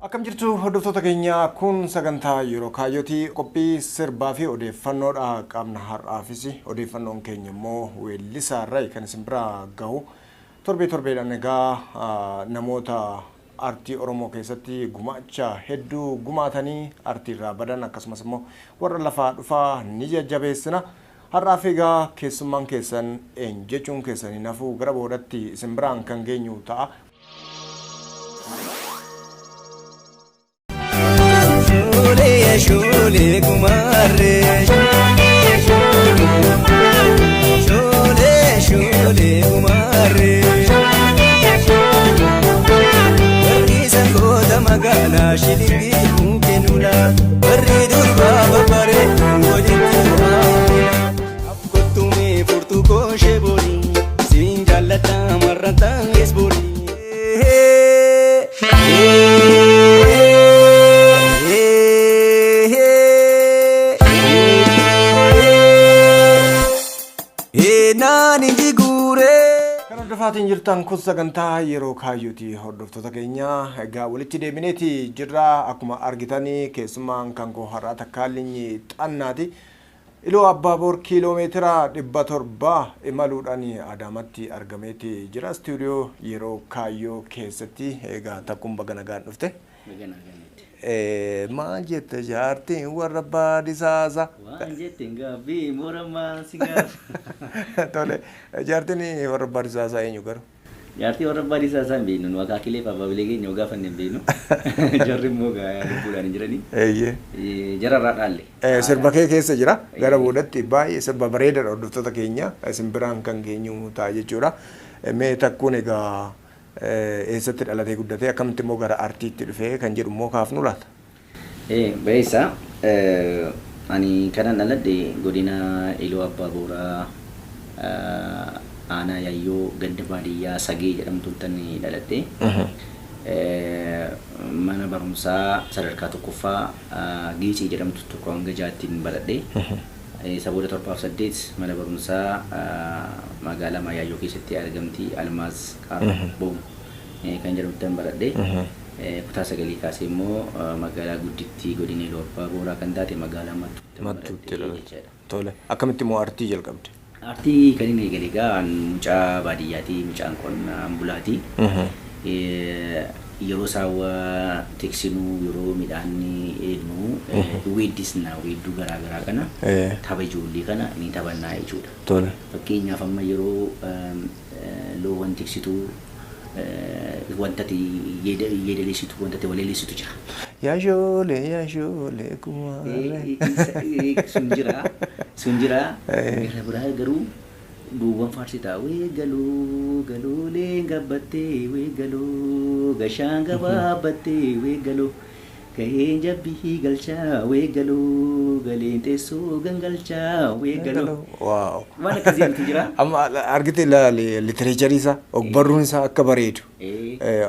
Akkam jirtu hordoftoota keenya, kun sagantaa Yeroo Kaayyooti. Qophii sirbaa fi odeeffannoodha qabna. Har'aafis odeeffannoon keenya immoo weellisaa irraa kan isin biraa gahu. Torbee torbeedhaan egaa namoota aartii Oromoo keessatti gumaacha hedduu gumaatanii aartii irraa badan, akkasumas immoo warra lafaa dhufaa ni jajjabeessina. Har'aaf egaa keessummaan keessan eenyu jechuun keessanii nafuu gara boodatti isin biraan kan geenyu ta'a. Shoolee shoolee kumaarree, shoolee shoolee kumaarree, warri sangoota magaalaa shilingii nuu kennula, warri durbaa babbareedu walitti waamuna. Kottumee furtuu kooshee borii, siin jaalladha marrataa esborii. Kan hordofaatiin jirtan kun sagantaa Yeroo Kaayyooti, hordoftoota keenya. Egaa walitti deebineeti jirra. Akkuma argitanii keessummaan kan koo har'aa Takkaallinyi Xannaati. Iluu Abbaaboor kiiloomeetira 700 imaluudhaan Adaamatti argameeti jira. Istuudiyoo Yeroo Kaayyoo keessatti egaa takkuun baga nagaan dhufte. Baga nagaan dhufte. Maal jette jaartiin warra baadisaasa? Waan jette hin gaabbii moorammaa si gaaffa. Tole, jaartiin warra baadisaasaa eenyu garuu? Jaartii warra abbaa dhiisaa isaa hin beeknu. Nu akaakilee fi abaabilee keenya yoo gaafanne hin beeknu. Jarri immoo gaa lubbuudhaan hin jiranii. Jara irraa dhaalle. Sirba kee keessa jira. Gara boodatti baay'ee sirba bareedaadha, hordoftoota keenya. Isin biraan kan geenyu ta'a jechuudha. Mee takkuun egaa eessatti dhalatee guddatee, akkamitti immoo gara artiitti dhufee kan jedhu immoo kaafnu laata? Bayeessa, ani kanan dhaladhe godina Iluu Abbaa Booraa, aanaa Yaayyoo, ganda baadiyyaa Sagee jedhamtuttan dhaladhe. Mana barumsaa sadarkaa tokkoffaa Giicii jedhamtu tokko hanga ja'attiin baradhe. Isa booda torbaaf saddeet mana barumsaa magaalaa Yaayyoo keessatti argamti Almaaz Qaarboom kan jedhamtuttan baradhe. Kutaa sagalii kaasee immoo magaalaa guddittii godina Iluu Abbaa Booraa kan taate magaalaa Mattuutti Mattuutti baradhe dhalatte. jechaadha. Tole. Akkamitti immoo artii jalqabde? Aartii kan inni eegale egaa an mucaa baadiyyaati, mucaan qonnaan bulaati. Yeroo saawwa tiksinuu, yeroo midhaan eegnu weeddisna, weedduu garaa garaa kana, tapha ijoollee kana ni taphannaa jechuudha. Fakkeenyaaf amma yeroo loowwan tiksituu wanta ati yeedaleessitu, wanta ati walaleessitu jira. Yaa shoolee yaa shoolee kumaarree. Sun jira. Sun jira. Gara biraa garuu duuwwan faarsitaa, wee galoo galooleen gabbattee, wee galoo gashaan gabaabbattee, wee galoo gaheen jabbii galchaa, wee galoo galeen teessoo gangalchaa, wee galoo. Waan akkasii jedhutu jira. Amma argite litereecharii isaa, ogbarruun isaa akka bareedu.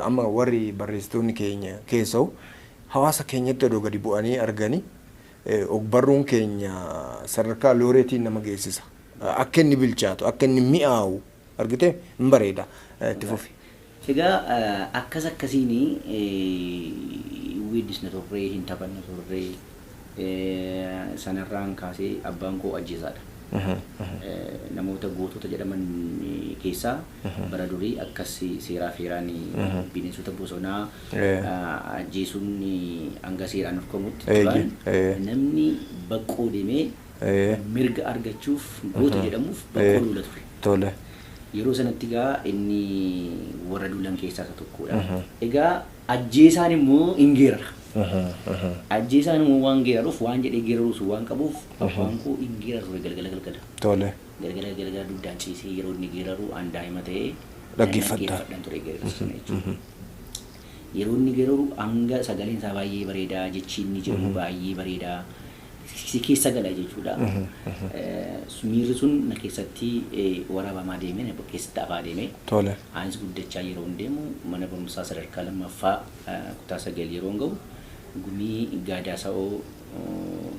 Amma warri barreessitoonni keenya keessa'u hawaasa keenyatti odoo gadi bu'anii arganii, ogbarruun keenya sadarkaa looreetiin nama geessisa. Akka inni bilchaatu, akka inni mi'aawu argite, hin bareeda. Itti fufi. Egaa akkas akkasiin weeddisna turree, hin taphanna turree. Sanarraan kaasee abbaan koo ajjeesaadha. Namoota gootota jedhaman keessaa bara durii akkas seeraa feeraan bineensota bosonaa ajjeesuun hanga seeraan dhorkamutti turan, namni baqqoo deemee mirga argachuuf, goota jedhamuuf baqqoo duula ture. Yeroo sanatti egaa inni warra duulan keessaa isa tokkodha. Egaa ajjeesaan immoo hin geerara. Ajjeesaan immoo waan geeraruuf, waan jedhee geeraruus waan qabuuf, abbaan koo hin geeraru ture galgala galgala. Galgala galgala dugdaan ciisee yeroo inni geeraru an daa'ima ta'ee Dhaggeeffatta. Dhaggeeffadhan ture geerarsa sana jechuudha. Yeroo inni geeraru hanga sagaleen isaa baay'ee bareedaa, jechi inni jedhu baay'ee bareedaa, si keessa gala jechuudha. Miirri sun na keessatti waraabamaa deeme, na keessatti hafaa deeme. Anis guddachaa yeroo hin deemu mana barumsaa sadarkaa lammaffaa kutaa sagal yeroo hin gahu, gumii gaadaa sa'oo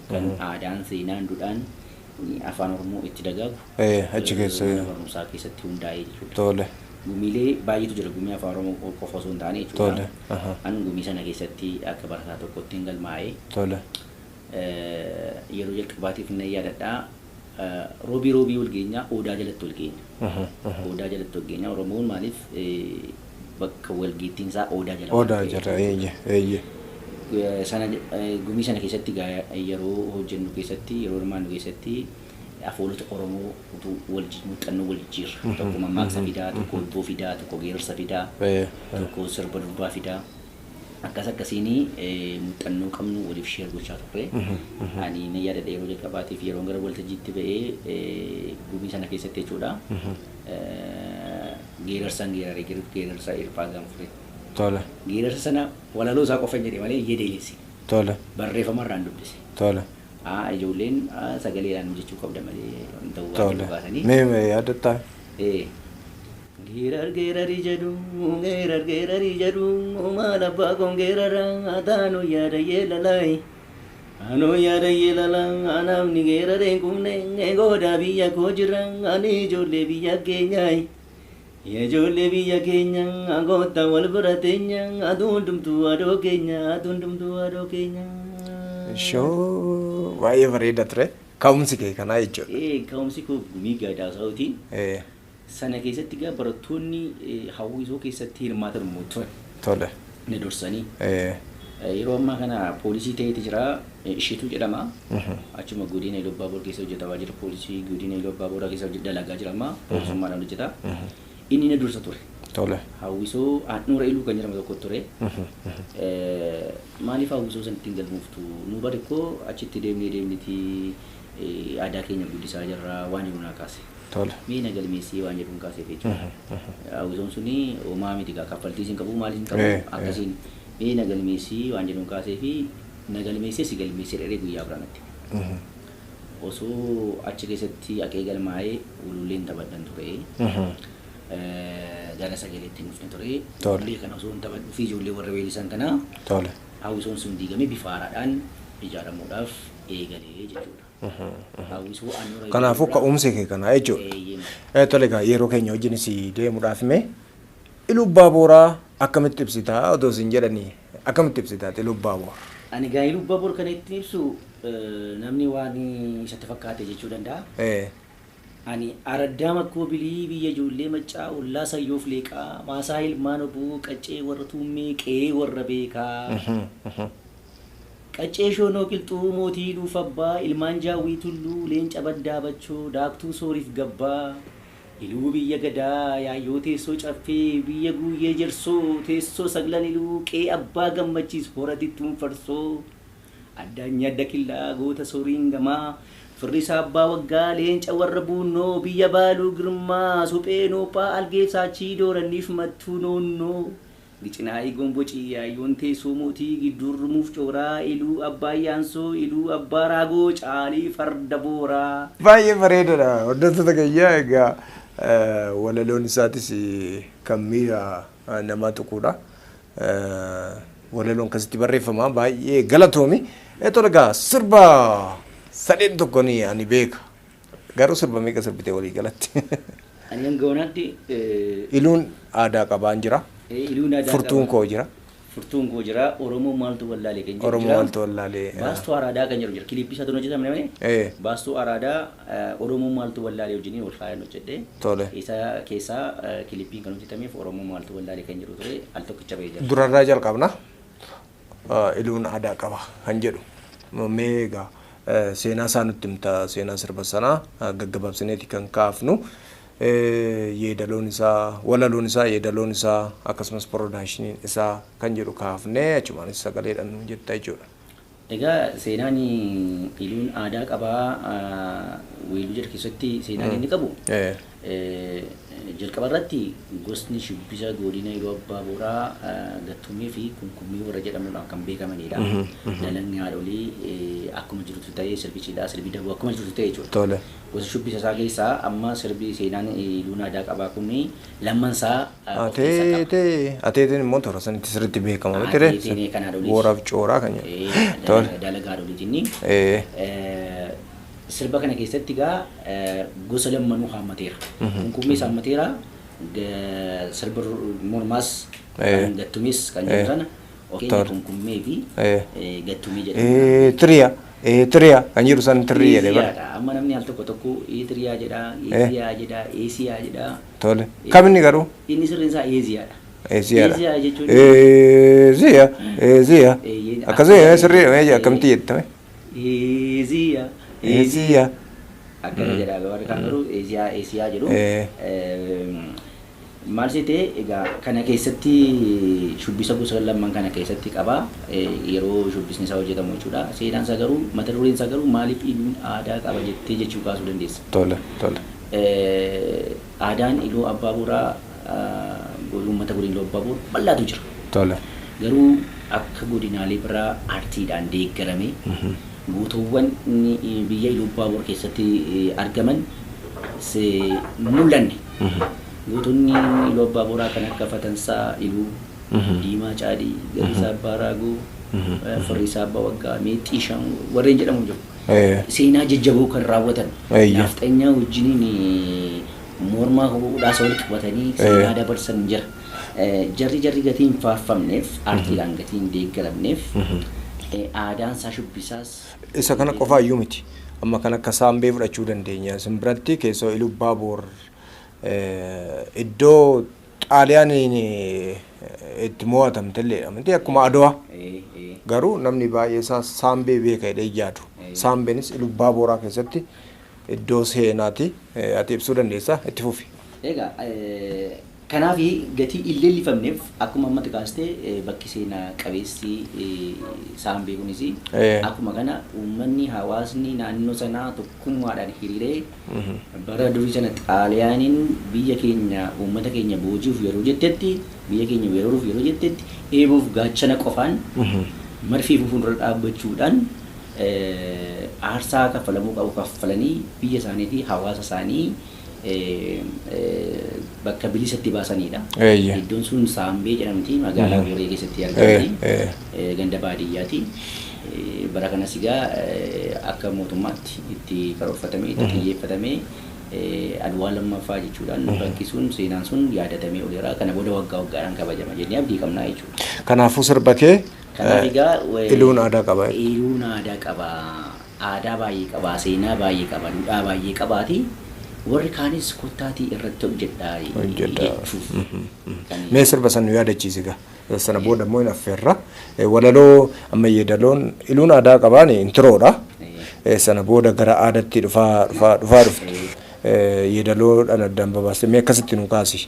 kan aadaan, seenaan, duudhaan afaan Oromoo itti dagaagu Achi keessa. Mana barumsaa keessatti hundaa'ee jechuudha. Tole. Gumiilee baay'eetu jira, gumii afaan Oromoo qofa osoo hin taane jechuudha. Tole, aha. An gumii sana keessatti akka barataa tokkotti hin galmaa'ee. Tole. Yeroo jalqabaatiif nan yaadadhaa, roobii roobii wal geenyaa, odaa jalatti wal geenya. Odaa jalatti wal geenya. Oromoon maaliif bakka walgeettiin isaa odaa jala waan Odaa ta'eef. jala, eeyye eeyye. Sana gumii sana keessatti yeroo hojjennu keessatti, yeroo hirmaannu keessatti, afoolota Oromoo utuu wal muuxannoo wal jijjiirra. Tokko mammaaksa fidaa, tokko hibboo fidaa, tokko geerarsa fidaa, tokko sirba durbaa fidaa. Akkas akkasiin muuxannoo qabnu waliif share gochaa turre. Ani nan yaadadha, yeroo jalqabaatiif yeroo gara waltajjiitti ba'ee gumii sana keessatti jechuudha. Geerarsaan geeraree geerarsa Hirphaa Gaanfuree. Tole. Geerarsa sana walaloo isaa qofa hin jedhe malee yedeelesse. Tole. Barreeffama irraan dubbise. Tole. Ijoolleen sagaleedhaan hojjechuu qabda malee hin ta'u waan Tole. jedhu kaasanii. Mee mee yaadattaa? Geerar geerari jedhu, geerar geerari jedhu, maal abbaa koon geerara, ataanu yaada yeelalaayi. Anoo yaada yeelala, namni geerareen kumne goodaa biyya koo jira, ani ijoollee biyya keenyaayi. Ijoollee biyya keenya goota wal bira teenya, aduun dumtuu adoo keenya, aduun dumtuu adoo keenya. Shoo, baay'ee bareeda ture. Ka'umsi kee kanaa jechuudha. Ka'umsi koo gumii gadaa sa'uutiin. Sana keessatti egaa barattoonni hawwisoo keessatti hirmaatan immoo turan. Tole. Na dursanii. Yeroo ammaa kana poolisii ta'eeti jira. Isheetu jedhama. Achuma godina Iluu Abbaa keessa hojjetamaa jira. Poolisii godina Iluu Abbaa Booraa keessa dalagaa jira amma. Poolisummaadhaan hojjeta. Inni na dursa ture. Tole. Hawwisoo Handhuura Iluu kan jedhamu tokko ture. Maaliif hawwisoo sanatti hin galmooftu? Nu bari koo achitti deemnee deemniti aadaa keenya guddisaa jirra waan jedhu naa kaase. Tole. Mee na galmeessii waan jedhu kaaseef jechuudha. Hawwisoon suni homaa miti gaa, kaffaltii hin qabu, maaliif hin qabu, akkasiin mee na galmeessii waan jedhu kaasee fi na galmeessee si galmeessee dheeree guyyaa biraanatti. Osoo achi keessatti haqee galmaa'ee ululleen taphadhan ture. Gara sagaleetti hin dhufne ture. Ulullee kana osoo hin taphadhu fi ijoollee warra weellisan kanaa hawwisoon sun diigamee bifa haaraadhaan ijaaramuudhaaf eegalee jechuudha. Hawwisoo Handhuura. Kanaafuu ka'umsi kee kanaa jechuudha. Tole egaa, yeroo keenya wajjinis deemuudhaaf, mee Iluu Abbaa Booraa akkamitti ibsitaa otoo isin jedhanii, akkamitti ibsitaa Iluu Abbaa Boor? Ani egaa Iluu Abbaa Boor kana ittiin ibsu, namni waan isatti fakkaate jechuu danda'a. Ani araddaa makkoo bilii, biyya ijoollee maccaa, ollaa sayyoof leeqaa, maasaa ilmaan oboo, qaccee warra tuummee, qe'ee warra beekaa. Qaccee shoonoo qilxuu, mootii luufabbaa, ilmaan jaawwii tulluu, leenca baddaa bachoo, daaktuu sooriif gabbaa. Iluu biyya gadaa, yaayyoo teessoo caffee, biyya guuyyee jersoo, teessoo saglan iluu, qe'ee abbaa gammachiis, hora tittuun farsoo. Addaanyi adda killaa, goota sooriin gamaa, firrisaa abbaa waggaa, leenca warra buunnoo, biyya baaluu girmaa, suphee noophaa, algeef saachii, dooranniif mattuu noonnoo. Gicinaa'ii gombocii, yaayyoon teessoo mootii, gidduu rumuuf cooraa, iluu abbaa yaansoo, iluu abbaa raagoo, caalii farda booraa. Baay'ee bareedaadha. Hordoftoota keenyaa, egaa walaloon isaatis kan miira namaa tuquudha. Walaloon akkasitti barreeffama, baay'ee galatoomi. Tole egaa, sirba sadeen tokko ni ani beeka. Garuu sirba meeqa sirbitee walii galatti? Ani hanga yoonaatti Iluun aadaa qabaan jira. Iluun aadaa Furtuun qaba. koo jira. Furtuun koo jira. Oromoo maaltu wallaalee kan jedhu Oromoo jira. maaltu wallaalee. Baastuu araadaa kan jedhu jira. Kiliippii isaatu hojjetamne malee. Baastuu araadaa Oromoo maaltu wallaalee wajjiniin wal faayaan hojjedhe. Tole. Isa keessaa kiliippiin kan hojjetameef Oromoo maaltu wallaalee kan jedhu ture, al tokkicha bahee jira. Durarraa jalqabna. Iluun aadaa qaba kan jedhu. Mee egaa seenaa isaa nutti himta, seenaa sirba sanaa gaggabaabsineeti kan kaafnu. Yeedaloon isaa, walaloon isaa, yeedaloon isaa, akkasumas productioniin isaa kan jedhu kaafnee achumaanis sagaleedhaan nu jetta jechuudha. Egaa seenaan iluun aadaa qabaa weelluu jedhu keessatti seenaan inni qabu jalqaba irratti gosni shubbisa godina Iluu Abbaa Booraa gattumii fi kunkummii warra jedhamuudhaan kan beekamanidha. Dalagni haadholii akkuma jirutu ta'ee, sirbi cidhaa, sirbi daboo akkuma jirutu ta'e jechuudha. Tole. Gosa shubbisa isaa keessaa amma sirbi seenaan iluun aadaa qabaa kun lamman isaa of keessaa qaba. Ateetee, ateeteen immoo toora sanitti sirriitti beekama miti ree? Ateeteen kan haadholiiti. Booraaf cooraa kan jedhu. Tole. Dalagaa haadholiiti inni. Sirba kana keessatti egaa gosa lammanuu haammateera. Kunkummees haammateera, sirba mormaas kan gattumees kan jedhu sana of kunkummee fi gattumee jedhama. Tiriya. Tiriya kan jedhu san tirrii jedhee bara. Eesiyaadha. Amma namni al tokko tokko Eetiriyaa jedha, Eesiyaa jedha, Eesiyaa jedha. Tole. Kaminni garuu? Inni sirriin isaa Eesiyaadha. Eesiyaadha. Eesiyaa jechuun Eesiyaa. Eesiyaa. Akkasii sirrii akkamitti jettame? Eesiyaa. Eesiyaa. Akkana jedha, warri kaan garuu Eesiyaa Eesiyaa jedhu. Maal seetee, egaa kana keessatti shubbisa gosa lamaan kana keessatti qaba, yeroo shubbisni isaa hojjetamu jechuudha. Seenaan isaa garuu, mata dureen isaa garuu maaliif Iluun aadaa qaba jettee jechuu kaasuu dandeessa. Tole tole. Aadaan Iluu Abbaa Booraa, uummata godina Iluu Abbaa Boor bal'aatu jira. Garuu akka godinaalee biraa aartiidhaan deeggaramee guutuuwwan biyya Iluu Abbaa Boor keessatti argaman mul'anne. Gootonni Iluu Abbaa Booraa kan akka Fatansaa Iluu, Diimaa Caalii, Gariisaa Abbaa Raagoo, Firriisaa Abbaa Waggaa, Meexxii Shan warreen jedhamu jiru. Seenaa jajjaboo kan raawwatan. Nafxanyaa wajjiniin morma hudhaasa wal qabatanii seenaa dabarsan jira. Jarri gatii hin faarfamneef, aartiidhaan gatii hin deeggaramneef, aadaan isaa shubbisaas. Isa kana qofaa iyyuu miti. Amma kan akka saambee fudhachuu dandeenya. Isin biratti keessoo Iluu Abbaa Boor iddoo Xaaliyaaniin itti mo'atamte illee miti, akkuma Adowaa. Garuu namni baay'ee isaa saambee beeka jedhee yaadu. Saambeenis Iluu Abbaa Booraa keessatti iddoo seenaati. Ati ibsuu dandeessaa, itti fufi. Egaa kanaaf gatii hin leellifamneef, akkuma ammatti kaastee, bakki seenaa qabeessi saambee kunis akkuma kana uummanni, hawaasni naannoo sanaa tokkummaadhaan hiriiree bara durii sana Xaaliyaaniin biyya keenya, uummata keenya booji'uuf yeroo jettetti, biyya keenya weeraruuf yeroo jettetti, eeboof gaachana qofaan marfii fuuldura dhaabbachuudhaan aarsaa kaffalamuu qabu kaffalanii biyya isaanii fi hawaasa isaanii bakka bilisatti baasanidha. Iddoon sun Saambee jedhamti, magaalaa Booree keessatti argamti. Ganda baadiyyaati. Bara kanas egaa akka mootummaatti itti karoorfatamee, itti xiyyeeffatamee, Adwaa lammaffaa jechuudhaan bakki sun, seenaan sun yaadatamee ooleera. Kana booda waggaa waggaadhaan kabajama jennee abdii qabnaa jechuudha. Kanaafuu sirba kee Kanaaf egaa Iluun aadaa qaba. Iluun aadaa qaba. Aadaa baay'ee qaba. Seenaa baay'ee qaba. Duudhaa baay'ee qabaati. Warri kaanis kottaatii irratti hojjedhaa jechuuf. Mee sirba san nu yaadachiisi gaa. Sana booda immoo hin affeerra. Walaloo amma yeedaloon Iluun aadaa qabaan introodha. Sana booda gara aadaatti dhufaa dhufaa dhufaa dhufti. Yeedaloodhaan addaan babaastee mee akkasitti nu kaasi.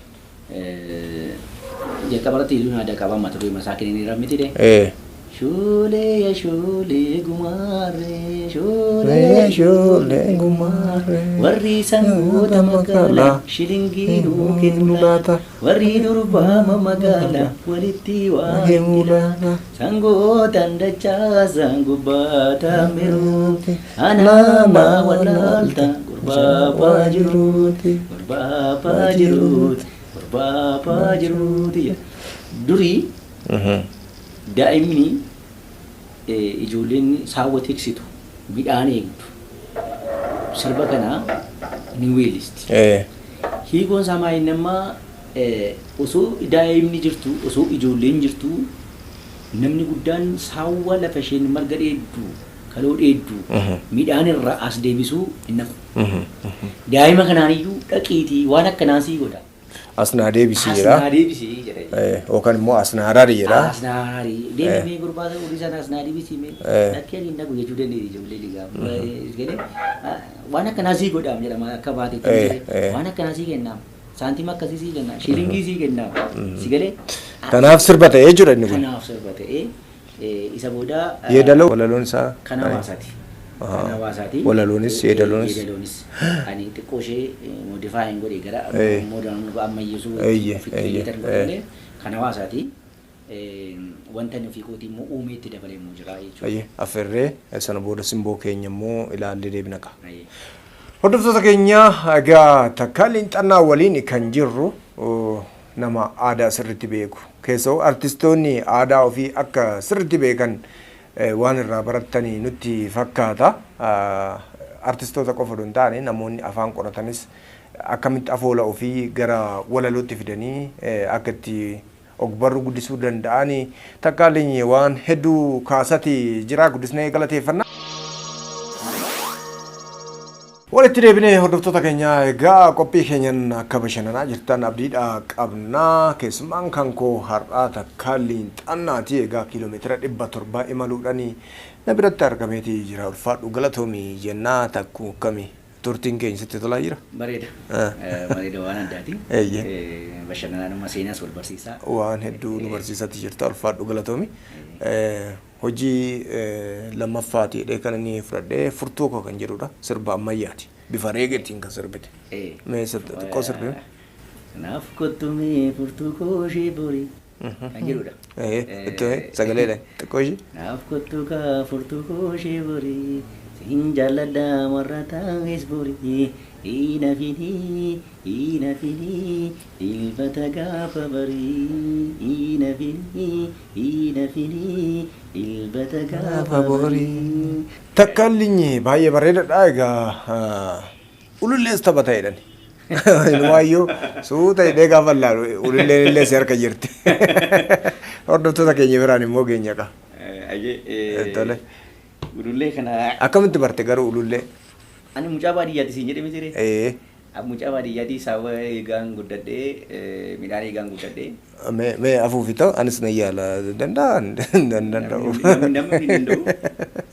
Jalqaba irratti Iluun aadaa qabaa mata duree masaa kenneen miti de. Shoolee ya shoolee gumaarree, shoolee shoolee gumaarree. Warri sangoota magaalaa shilingii nuu kennu laata? Warri durbaa magaalaa walitti waa himu laata? Sangootaan dachaasan gubbaa miruuti. Anaama walaalta gurbaa abbaa jiruuti, gurbaa abbaa jiruuti, gurbaa abbaa jiruuti. Durii daa'imni, ijoolleen saawwa tiksitu, midhaan eegdu, sirba kana ni weellisti. Hiikoon isaa maal nama, osoo daa'imni jirtu, osoo ijoolleen jirtu, namni guddaan saawwa lafa isheen marga dheeddu, kaloo dheeddu, midhaan irraa as deebisuu hin naqu. Daa'ima kanaaniyyuu dhaqiitii waan akkanaa sii godha. As naa deebisii As jedha. naa deebisii jedha. Yookaan immoo as naa rari jedha. As naa rari. Deemee gurbaa horii sana as naa deebisii mee. Lakkee ani hin dhaqu jechuu dandeenya ijoollee ligaa. Galee waan akkanaa sii godhaam jedhama akka baatetti. Waan akkanaa sii kennaam. Saantima akkasii sii kennaam. Shilingii sii kennaam. Si galee. Kanaaf sirba ta'ee jira inni kun. Kanaaf sirba ta'ee isa booda. Yeedaloo walaloon isaa. Kan hawaasaati. Kan hawaasaati. Walaloonis yeedaloonis. Yeedaloonis. Ani xiqqoo ishee modify hin godhe, gara modern ammayyeessuu ofitti godhe, kan hawaasaati. Wanta inni ofii kootii immoo uumee itti dabalee immoo jira jechuudha. Ayyee, affeerree sana booda simboo keenya immoo ilaallee deebina qaba. Hordoftoota keenya, egaa takka leenxannaa waliin kan jirru nama aadaa sirriitti beeku. Keessoo artistoonni aadaa ofii akka sirriitti beekan waan irraa barattanii nutti fakkaata. Artistoota qofa osoo hin taane namoonni afaan qoratanis akkamitti afoola ofii gara walalootti fidanii akka itti ogbarruu guddisuu danda'anii Takkaaliny waan hedduu kaasati jira guddisnee galateeffanna. Walitti deebinee hordoftoota keenya egaa qophii keenyan akka bashannanaa jirtan abdiidha qabna. Keessummaan kan koo har'aa Takkaalliin Xannaati. Egaa kiiloomeetira 700 imaluudhaan na biratti argameeti jira. Ulfaadhu galatoomi jennaa takkuu akkami turtiin keenya sitti tolaa jira? Bareeda. Bareeda waan addaati. Bashannanaanuma seenaas wal barsiisaa. Waan hedduu nu barsiisatti jirta ulfaadhu galatoomi. Hojii lammaffaati jedhee kan inni fudhadhee furtuu koo kan jedhudha. Sirba ammayyaati. Bifa reegeetiin kan sirbite. Mee xiqqoo sirbi. Naaf kottu mee furtuu koo ishee borii kan jedhudha. Sagaleedha xiqqoo ishee. Naaf kottu kaa furtuu koo ishee borii siin jaalladha warra taa'es borii hinafinii hinafinii ilbata gaafa barii hinafinii hinafinii ilbata gaafa barii. Takkaallinyi baay'ee bareedaadha egaa ulullees taphata jedhani. Inumaayyuu suuta hidhee gaafa ilaalu ululleen illee si harka jirti. Hordoftoota keenya biraan immoo geenya qa. Tole. Ulullee kana. Akkamitti barte garuu ulullee? Ani mucaa baadiyyaati siin jedhe miti ree? Mucaa baadiyyaati saawwa eegaan guddadhee midhaan eegaan guddadhee. Mee afuufi ta'u anis nan yaala danda'a danda'u. Namni hin danda'u.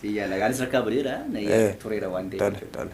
Si yaala anis rakkaa badeera na tureera waan ta'eef. Tole tole.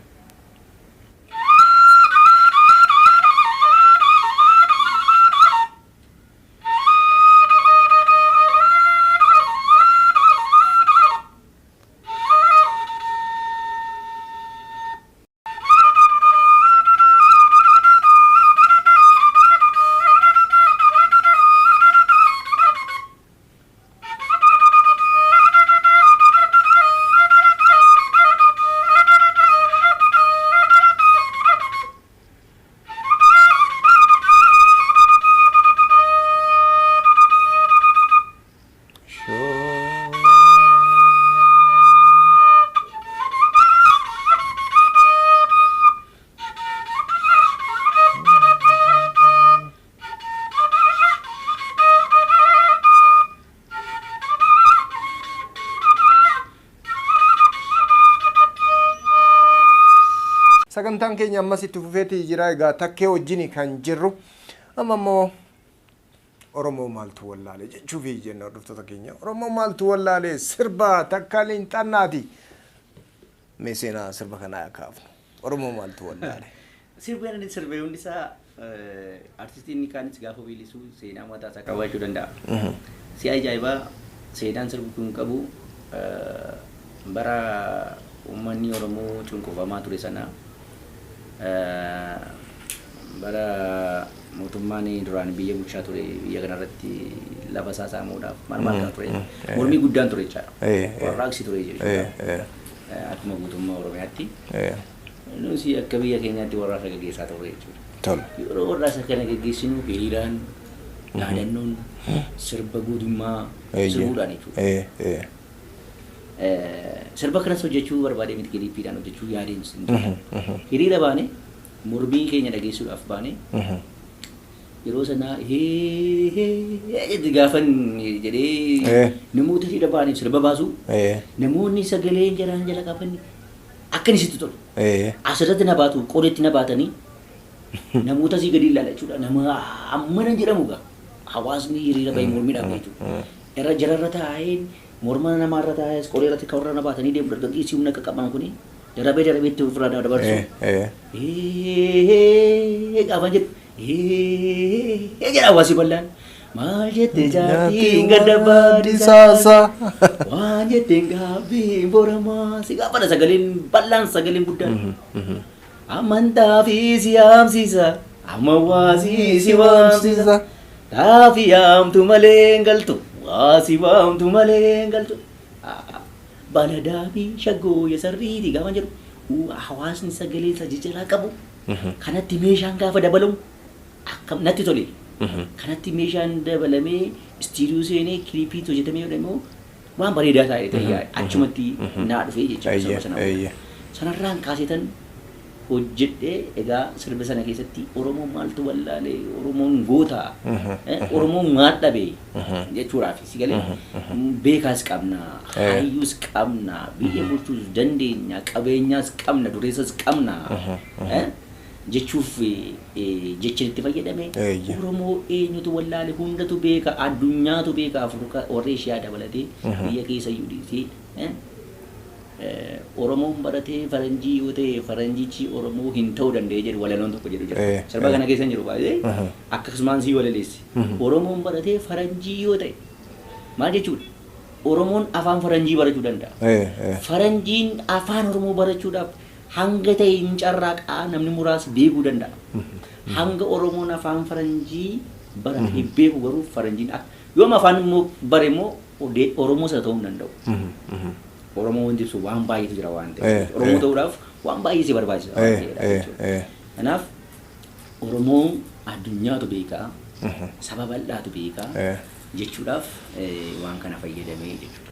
Sagantaan keenya ammas itti fufeetii jira. Egaa takkee wajjin kan jirru amma immoo Oromoo maaltu wallaale jechuufi jenna hordoftoota keenya. Oromoo maaltu wallaale sirba Takkaaliny Xannaati. Mee seenaa sirba kanaa kaafnu. Oromoo maaltu wallaale? Sirbi inni sirbe hundi isaa artistiin inni kaanis gaafa weellisu seenaa mataa isaa qabaachuu danda'a. Si ajaa'ibaa seenaan sirbi kun qabu bara uummanni Oromoo cunqurfamaa ture sana bara mootummaan duraan biyya bulchaa ture biyya kanarratti lafa isaa saamuudhaaf maal maal kan ture mormii guddaan ture jechaadha. Warraaqsi ture jechuudha. Akkuma guutummaa Oromiyaatti. Nuti akka biyya keenyaatti warraaqsa gaggeessaa turre jechuudha. Yeroo warraaqsa kana gaggeessinu hiriiraan, dhaadannoon, sirba guutummaa sirbuudhaan jechuudha. Sirba kanas hojjechuu barbaadee miti kiliippiidhaan hojjechuu yaadeen hin ture. Hiriira baane mormii keenya dhageessuudhaaf baane yeroo sana hee hee gaafan jedhee namoota hiriira baaniif sirba baasu namoonni sagalee jaraan jala qaban akka inni sitti tolu. Asirratti na baatu qoletti na baatanii namoota asii gadi ilaala jechuudha. Nama ammana jedhamu gaa hawaasni hiriira bahee mormiidhaaf jechuudha. Irra jararra taa'een morma namaarra taa'es qolee irratti kan warra na baatanii deemu dargaggeessi humna qaqqaban kuni darabee darabeetti ofirraa dabarsu. Gaafa jedhu jedha hawaasi bal'aan. Maal jette jaartiin gadda baadisaasa waan jetteen gaabbii boramaa si gaafadha sagaleen bal'aan sagaleen guddaan. Amantaa fi si yaamsisa amma waasii si waamsisa taafi yaamtu malee hin galtu waasi waamtu malee hin galtu. Baladaamii shaggoo yasarriiti gaafa jedhu hawaasni sagalee isa jijjiiraa qabu kanatti meeshaan gaafa dabalamu akkam natti tole. Kanatti meeshaan dabalamee istiidiyoo seenee kiliipiitti hojjetamee immoo waan bareedaa ta'e ta'e achumatti naa dhufee jechuudha sirba sana. Sanarraan kaasetan hojjedhee egaa sirba sana keessatti Oromoon maaltu wallaalee, Oromoon goota, Oromoon maal dhabe jechuudhaaf si galee beekaas qabna, hayyuus qabna, biyya bulchuus dandeenya, qabeenyaas qabna, dureessas qabna jechuuf jecha itti fayyadame. Oromoo eenyutu wallaale? Hundatu beeka, addunyaatu beeka, Afrikaa warra Eshiyaa dabalatee biyya keessa iyyuu dhiisee Oromoon baratee faranjii yoo ta'e faranjichi Oromoo hin ta'uu danda'e jedhu walaloon tokko jedhu jira. Sirba kana keessa hin jiru baay'ee akkasumaan sii walaleessi. Oromoon baratee faranjii yoo ta'e maal jechuudha? Oromoon afaan faranjii barachuu danda'a. Faranjiin afaan Oromoo barachuudhaaf hanga ta'e hin carraaqaa namni muraasni beekuu danda'a. Hanga Oromoon afaan faranjii baratee beeku garuu faranjiin yoom afaan immoo bare immoo Oromoo sana ta'uu hin danda'u. Oromoo wanti ibsu waan baay'eetu jira waan ta'eef. Oromoo ta'uudhaaf waan baay'ee si barbaachisa waan ta'eedha jechuudha. Kanaaf Oromoo addunyaatu beekaa, saba bal'aatu beekaa jechuudhaaf waan kana fayyadamee jechuudha.